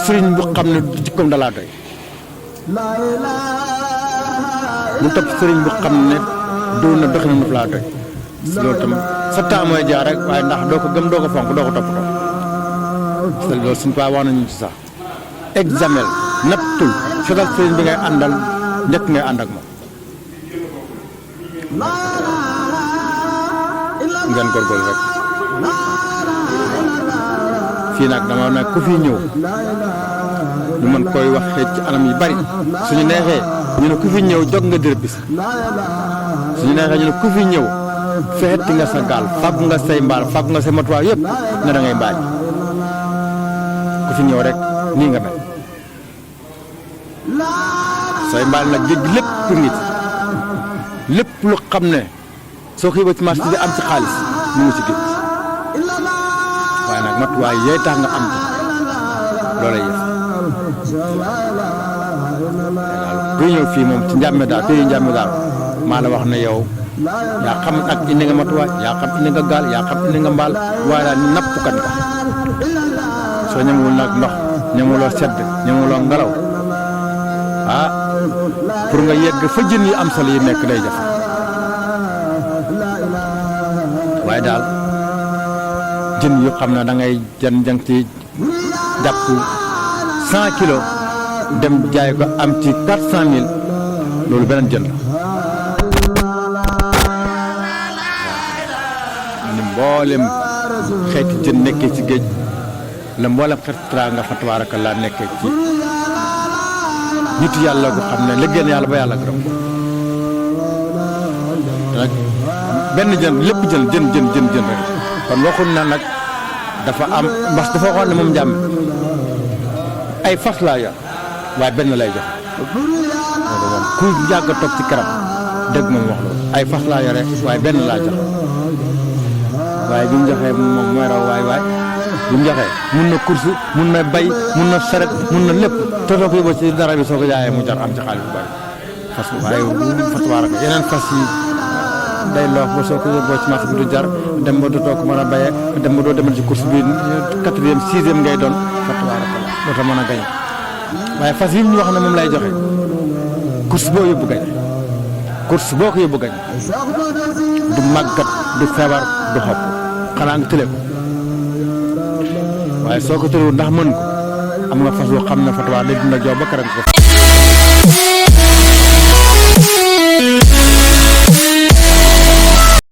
sëriñ bu xam ne jikkoom dalaa doy bul topp sëriñ bu xam ne doon na doxinam daf laa doy loolu tam sa temps mooy jaar rek waaye ndax doo ko gëm doo ko fonk doo ko toppatoo loolu suñu paa wax nañu ci sax examen nattul seetal sëriñ bi ngay àndal njëkk ngay ànd ak moom ngeen góorgóorlu rek fii nag dama nag ku fi ñëw ñu mën koy waxee ci anam yu bari suñu neexee ñu ne ku fi ñëw jog nga dërëb bis suñu neexee ñu ne ku fi ñëw fexetti nga sa gaal fàgg nga say mbaal fàgg nga say matuwaay yëpp ne da ngay mbaaj ku fi ñëw rek nii nga mel say mbaal nag géej lépp pour nit lépp lu xam ne soo ko yóbboo ci marché bi am ci xaalis mu ngi ci géej waaye nag matuwaay yee tax nga am ci loolay yëf kuy ñëw fii moom ci njàmme daal fii njàmme daal maa la wax ne yow yaa xam ak indi nga matuwaay yaa xam indi nga gaal yaa xam indi nga mbaal waaye daal nappkat nga soo ñemewul nag ndox ñemewuloo sedd ñemewuloo ngelaw ah pour nga yegg fa jën yi am solo yi nekk day jafe waaye daal jën yu xam ne da ngay jën ci jàpp 100 kilos dem jaay ko am ci 400 000 loolu beneen jën la ni mboolem xeeti jën nekkee ci géej la mboolem xeeti teraanga fa tabaarakallaa nekkee ci nit yàlla gu xam ne liggéey na yàlla ba yàlla gërëm nag benn jën lépp jën rek kon waxul na nag dafa am mbas dafa waxoon ne moom njàmm ay fas laa yor waaye benn lay jox moom ku yàgg a toog ci karam dégg moom wax loolu ay fas laa yore waaye benn laa jox waaye bi mu joxee moom mooy raw waay bi mu joxee mun na course mun na bay mun na saret mun na lépp te soo ko yóbboo ci dara bi soo ko jaayee mu jar am ci xaalis bu bari fas waaye fa tabaaraka yeneen fas yi day loof ba soo ko yóbboo ci marché bi du jar dem ba dootoo ko mën a bayee dem ba doo demal ci course bi 4e 6e ngay doon fa tabaaraka dootoo mën a gañ waaye fas yi ñu wax ne moom lay joxe course boo yóbbu gañ course boo ko yóbbu gañ du màggat du feebar du xob xanaa nga tële ko waaye soo ko tëlewul ndax mën ko am nga fas yoo xam ne fa tabaaraka day dund ak yow ba keroog ko